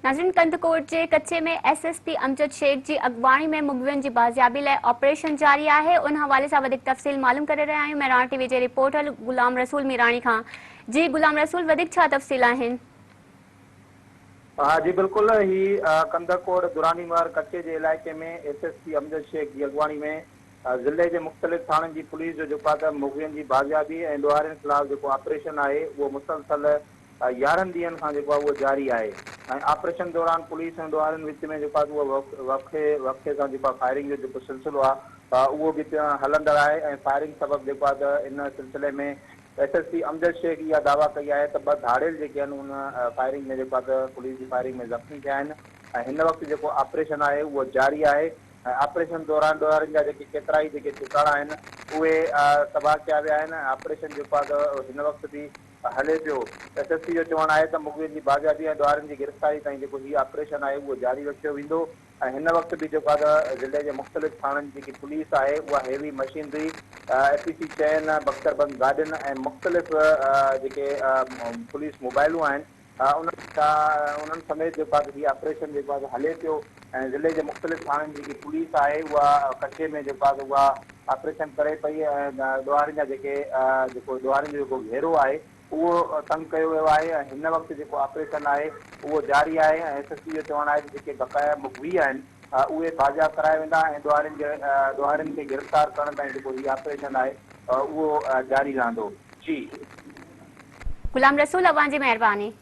ناظرين ڪنڌڪوٽ جي ڪچي ۾ S S P Amjad Shaikh جي اڳواڻي ۾ مغوين جي بازيابي لاء آپريشن جاري آهي ان حوالي سان وڌيڪ تفصيل معلوم ڪري رهيا آهيون مهراڻ ٽي وي جي رپورٽر غلام رسول ميراڻي کان جي غلام رسول وڌيڪ ڇا تفصيل آهن. ها جي بلڪل هي ڪنڌڪوٽ دراني مهر ڪچي جي علائقي ۾ S S P Amjad Shaikh جي اڳواڻي ۾ ضلعي جي مختلف ٿاڻن جي پوليس جو جيڪو آهي ته مغوين جي بازيابي ۽ ڏوهارين خلاف جيڪو آپريشن آهي اهو مسلسل 11 ڏينهن کان جيڪو آهي اهو جاري آهي ۽ آپريشن دوران پوليس ۽ ڏوهارين وچ ۾ جيڪو آهي اهو وقفي وقفي سان جيڪو آهي فائرنگ جو جيڪو سلسلو آهي اهو به هلندڙ آهي ۽ فائرنگ سبب جيڪو آهي ته ان سلسلي ۾ S S P Amjad Shaikh اها دعويٰ ڪئي آهي ته ٻه ڌاڙيل جيڪي آهن ان فائرنگ ۾ جيڪو آهي ته پوليس جي فائرنگ ۾ زخمي ٿيا آهن ۽ هن وقت جيڪو آپريشن آهي اهو جاري آهي ۽ آپريشن دوران ڏوهارين جا جيڪي ڪيترائي جيڪي ٺڪاڻا آهن اهي تباهه ڪيا ويا آهن ۽ آپريشن جيڪو آهي ته هن وقت به هلي پيو. ايس ايس پي جو چوڻ آهي ته مغوين جي بازيابي ۽ ڏوهارين جي گرفتاري تائين جيڪو هي آپريشن آهي اهو جاري رکيو ويندو ۽ هن وقت به جيڪو آهي ته ضلعي جي مختلف ٿاڻن جي جيڪي پوليس آهي اها هيوي مشينري، اي پي سي چئن، بڪتربند گاڏين ۽ مختلف جيڪي پوليس موبائلون آهن انهن انهن سميت جيڪو آهي ته هي آپريشن جيڪو آهي ته هلي پيو ۽ ضلعي جي مختلف ٿاڻن جي جيڪي پوليس آهي اها ڪچي ۾ جيڪو آهي ته اها آپريشن ڪري پئي ۽ ڏوهارين جا جيڪي جيڪو ڏوهارين جو جيڪو گهيرو آهي اهو تنگ ڪيو ويو آهي ۽ هن وقت جيڪو آپريشن آهي اهو جاري آهي ۽ ايس ايس پي جو چوڻ آهي ته جيڪي بقايا مغوي آهن اهي بازياب ڪرايا ويندا ۽ ڏوهارين جي ڏوهارين کي گرفتار ڪرڻ تائين جيڪو هي آپريشن آهي اهو جاري رهندو. جي. غلام رسول اوهان جي مهرباني.